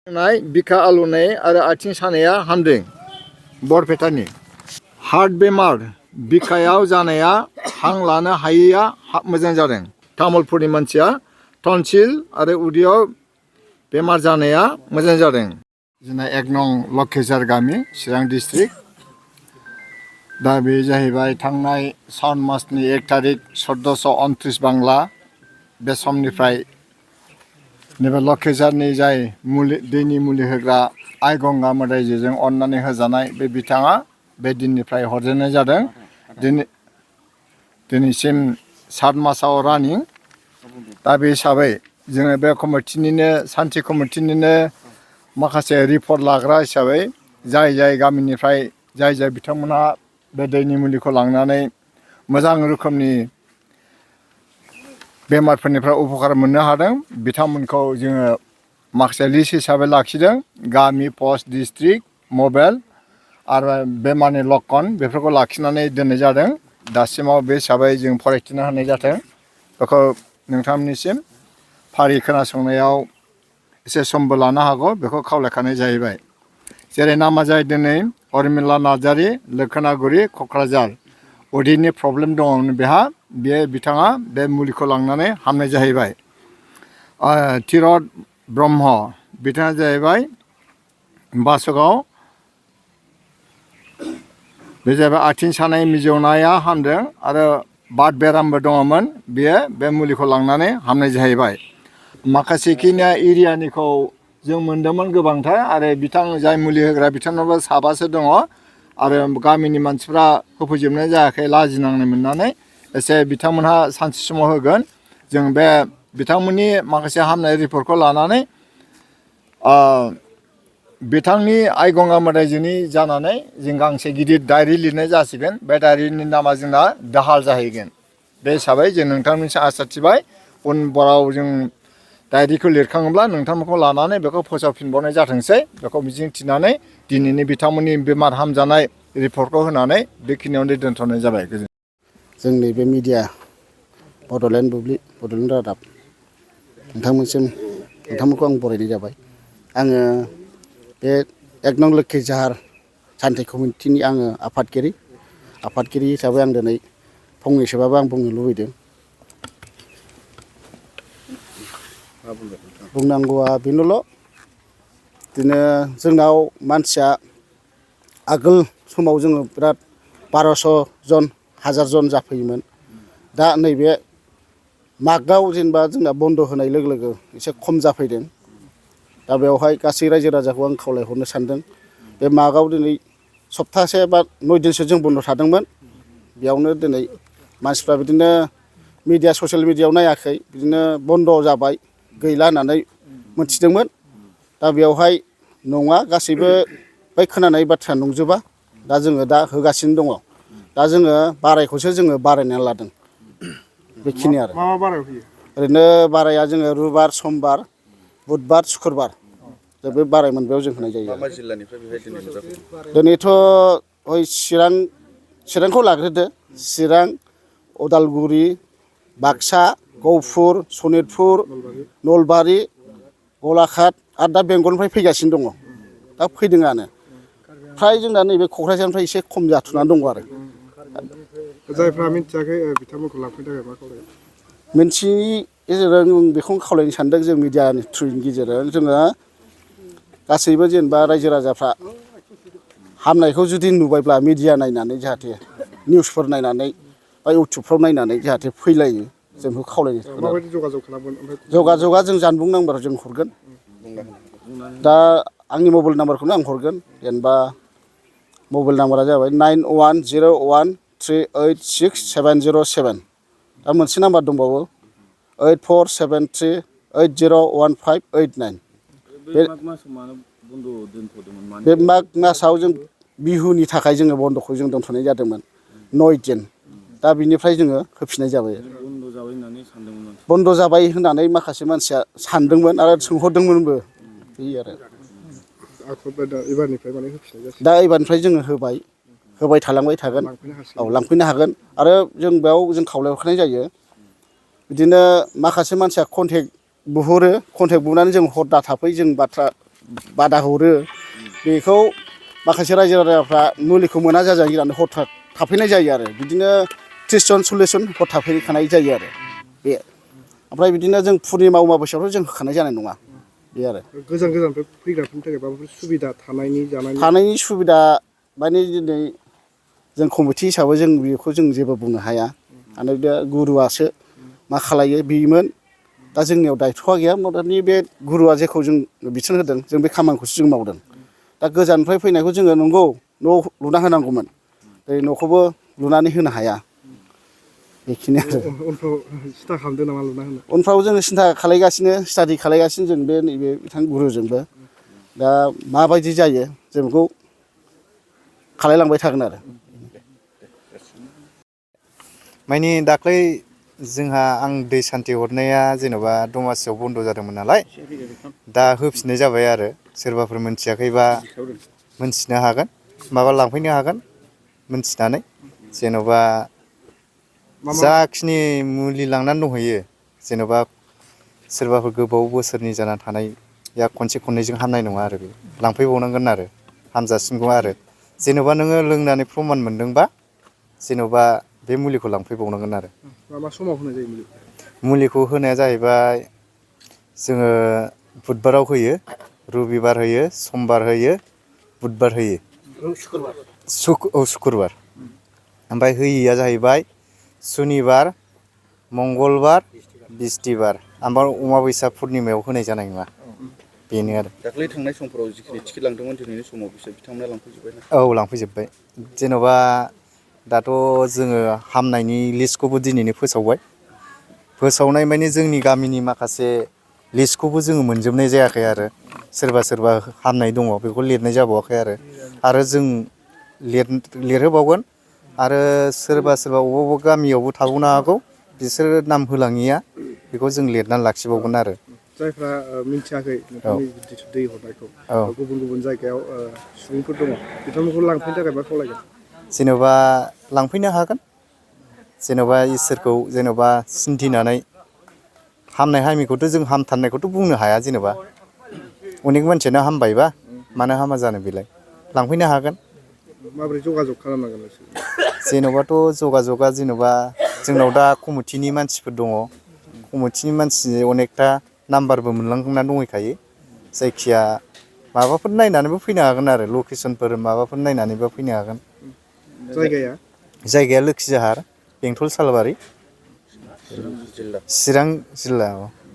बिखा आलौनाय आरो आथिं सानाया हामदों बरपेटानि हार्ट बेमार बिखायाव जानाया हां लानो हायैया मोजां जादों तामुलपुरनि मानसिया टनसिल आरो उदैयाव बेमार जानाया मोजां जादों जोंना 1 नं लकेजार गामि चिरां डिस्ट्रिक्ट दा बे जाहैबाय थांनाय सावन मासनि 1 तारिख 1429 बांला बे समनिफ्राय नैबे लकेजारनि जाय दैनि मुलि होग्रा आइ गंगा मोदायजोजों अननानै होजानाय बे बिथाङा बे दिननिफ्राय हरजेननाय जादों दिनैसिम 7 मासाव रानिं दा बे हिसाबै जोङो बे कमिटिनिनो सान्थि कमिटिनिनो माखासे रिपर्ट लाग्रा हिसाबै जाय गामिनिफ्राय जाय बिथांमोनहा बे दैनि मुलिखौ लांनानै मोजां रोखोमनि बेमारफोरनिफ्राय उपकार मोननो हादों बिथांमोनखौ जोङो माखासे लिस्ट हिसाबै लाखिदों गामि पस्ट डिस्ट्रिक्ट मबाइल आरो बेमारनि लक्षन बेफोरखौ लाखिनानै दोननाय जादों दासिमाव बे हिसाबै जों फरायथिना होनाय जादों बेखौ नोंथांमोननिसिम फारि खोनासंनायाव एसे समबो लानो हागौ बेखौ खावलायखानाय जाहैबाय जेरै नामा जाहैदों दिनै अरमिला नार्जारि लोखोनागुरि क'क्राझार उदैनि प्रब्लेम दङ बेहा बिथाङा बे मुलिखौ लांनानै हामनाय जाहैबाय तिरथ ब्रह्म बिथाङा जाहैबाय बासुगाव बे जाहैबाय आथिं सानाय मिजौनाया हामदों आरो बात बेरामबो दङमोन बे मुलिखौ लांनानै हामनाय जाहैबाय माखासेखिनिया एरियानिखौ जों मोन्दोंमोन गोबांथार आरो जाय मुलि होग्रा बिथांनावबो 7 दङ आरो गामिनि मानसिफ्रा होफैजोबनाय जायाखै लाजिनांनाय मोननानै एसे बिथांमोनहा सानसे समाव होगोन जों बे बिथांमोननि माखासे हामनाय रिपर्टखौ लानानै बिथांनि आइ गंगा मोदायजोनि जानानै जों गांसे गिदिर डायरि लिरनाय जासिगोन बे डायरिनि नामा जोंना दाहाल जाहैगोन बे हिसाबै जों नोंथांमोननिसिम आसा थिबाय उनफोराव जों डायरिखौ लिरखाङोब्ला नोंथांमोनखौ लानानै बेखौ फोसावफिनबावनाय जाथोंसै बेखौ मिजिं थिनानै दिनैनि बिथांमोननि बेमार हामजानाय रिपर्टखौ होनानै बेखिनियावनो दोनथ'नाय जाबाय जोंनि बे मिडिया बड'लेण्ड रादाब नोंथांमोनखौ आं बरायनाय जाबाय आङो बे 1 नं लोखिजाहार सान्थि कमिटिनि आङो आफादगिरि हिसाबै आं दिनै फंनैसोबाबो आं बुंनो लुबैदों बुंनांगौआ बेनोल' बिदिनो जोंनाव मानसिया आगोल समाव जोङो बिराद 1200 जन 1000 जन जाफैयोमोन दा नैबे मागआव जेनेबा जोंना बन्द होनाय लोगो लोगो एसे खम जाफैदों दा बेवहाय गासै रायजो राजाखौ आं खावलायहरनो सानदों बे मागआव दिनै सप्तासे बा 9 दिनसो जों बन्द थादोंमोन बेयावनो दिनै मानसिफ्रा बिदिनो ससियेल मिडियायाव नायाखै बिदिनो बन्द जाबाय गैला होननानै मोनथिदोंमोन दा बेवहाय नङा गासैबो बै खोनानाय बाथ्रा नंजोबा दा जोङो दा होगासिनो दङ दा जोङो बारायखौसो जोङो बारायनानै लादों बेखिनि आरो मा बाराय फैयो ओरैनो बाराया जोङो रुबिबार समबार बुधबार शुक्रबार जों बे बाराय मोनबायाव जों होनाय जायो मा जिल्लानिफ्राय बेहाय दिनैथ' हय चिरांखौ लाग्रोदो चिरां उदालगुरि बाक्सा गहपुर सनितपुर नलबारि गलाघाट आरो दा बेंगलनिफ्राय फैगासिनो दङ दा फैदोंआनो फ्राय जोंना नैबे क'क्राझारनिफ्राय एसे खम जाथ'नानै दङ आरो जायफ्रा मिथियाखै बिथांमोनखौ लांफैनो थाखाय मा खालामो मोनथियैनि गेजेरजों जों बेखौनो खावलायनो सानदों जों मिडियानि थ्रुनि गेजेरजों जोङो गासैबो जेनेबा रायजो राजाफ्रा हामनायखौ जुदि नुबायब्ला मिडिया नायनानै जाहाथे निउसफोर नायनानै बा इउटुबफ्राव नायनानै जाहाथे फैलायो जों बेखौ खावलायनो सानदों माबायदि जगाजग खालामगोन जगाजगा जों जानबुं नाम्बार जों हरगोन दा आंनि मबाइल नाम्बारखौनो आं हरगोन जेनेबा मबाइल नाम्बारा जाबाय 9101386707 दा मोनसे नाम्बार दंबावो 8473801589 बे माग मासाव जों बिहुनि थाखाय जोङो बन्द'खौ जों दोनथ'नाय जादोंमोन 9 दिन दा बिनिफ्राय जोङो होफिननाय जाबाय बन्द' जाबाय होननानै माखासे मानसिया सानदोंमोन आरो सोंहरदोंमोनबो बे आरो दा एबारनिफ्राय जोङो होबाय थालांबाय थागोन औ लांफैनो हागोन आरो जों बेयाव जों खावलायहरखानाय जायो बिदिनो माखासे मानसिया कन्टेक्ट बुहरो कन्टेक्ट बुनानै जों हर दा थाफै जों बाथ्रा बादा हरो बेखौ माखासे रायजो राजाफ्रा मुलिखौ मोना जाजायो हर थाफैनाय जायो आरो बिदिनो 30 जन 40 जन हर थाफैखानाय जायो आरो बे ओमफ्राय बिदिनो जों पुर्निमा अमाबस्यावथ' जों होखानाय जानाय नङा बे आरो गोजान गोजाननिफ्राय फैग्राफोरनि थाखाय माबाफोर सुबिदा थानायनि थानायनि सुबिदा माने दिनै जों कमिटि हिसाबै जों बेखौ जों जेबो बुंनो हाया आरो दा गुरुआसो मा खालायो बेमोन दा जोंनियाव दायथ'आ गैया मदानि बे गुरुआ जेखौ जों बिथोन होदों जों बे खामानिखौसो जों मावदों दा गोजाननिफ्राय फैनायखौ जोङो नंगौ न' लुना होनांगौमोन दै न'खौबो लुनानै होनो हाया बेखिनि आरो उनफ्राव सिन्था खालामदों नामा लुना होनो उनफ्राव जोङो सिन्था खालायगासिनो स्टाडि खालायगासिनो जों बे नैबे बिथां गुरुजोंबो दा माबायदि जायो जों बेखौ खालायलांबाय थागोन आरो माने दाख्लै जोंहा आं दै सान्थि हरनाया जेन'बा दमासियाव बन्द' जादोंमोन नालाय दा होफिननाय जाबाय आरो सोरबाफोर मोनथियाखैबा मोनथिनो हागोन माबा लांफैनो हागोन मोनथिनानै जेन'बा जाखिनि मुलि लांनानै दंहैयो जेन'बा सोरबाफोर गोबाव बोसोरनि जाना थानाया खनसे खननैजों हामनाय नङा आरो बे लांफैबावनांगोन आरो हामजासिमखौ आरो जेन'बा नोङो लोंनानै प्रमान मोनदोंबा जेन'बा बे मुलिखौ लांफैबावनांगोन आरो मा समाव होनाय जायो मुलिखौ होनाया जाहैबाय जोङो बुधबाराव होयो रबिबार होयो समबार होयो बुधबार होयो सुक्रुबार ओमफ्राय होयिया जाहैबाय सुनिबार मंगलबार बिस्थिबार ओमफ्राय अमाबैसा पुर्निमायाव होनाय जानाय नङा बेनो आरो दाख्लै थांनाय समफोराव जिखिनि टिकेट लांदोंमोन दिनैनि समाव बिथांमोना लांफैजोब्बाय औ लांफैजोब्बाय जेन'बा दाथ' जोङो हामनायनि लिस्टखौबो दिनैनो फोसावनाय माने जोंनि गामिनि माखासे लिस्टखौबो जोङो मोनजोबनाय जायाखै आरो सोरबा हामनाय दङ बेखौ लिरनाय जाबावाखै आरो जों लिरहोबावगोन आरो सोरबा अबेबा गामियावबो थाबावनो हागौ बिसोरो नाम होलाङिया बेखौ जों लिरनानै लाखिबावगोन आरो जायफ्रा मिथियाखै नोंथांनि दै हरनायखौ गुबुन गुबुन जायगायाव सुबुंफोर दङ बिथांमोनखौ लांफैनो थाखाय मा खावलायगोन जेन'बा लांफैनो हागोन जेन'बा इसोरखौ जेन'बा सिन्थिनानै हामनाय हामिखौथ' जों हामथारनायखौथ' बुंनो हाया जेन'बा अनेक मानसियानो हामबायबा मानो हामा जानो बेलाय लांफैनो हागोन माबोरै जगाजग खालामनांगोन जेन'बाथ' जगाजगा जेन'बा जोंनाव दा कमिटिनि मानसिफोर दङ कमिटिनि मानसि अनेकथा नाम्बारबो मोनलांना दंहैखायो जायखिया माबाफोर नायनानैबो फैनो हागोन आरो लकेसनफोर माबाफोर नायनानैबो फैनो हागोन जायगाया लोखि जाहार बेंटल सालबारि चिरां जिल्ला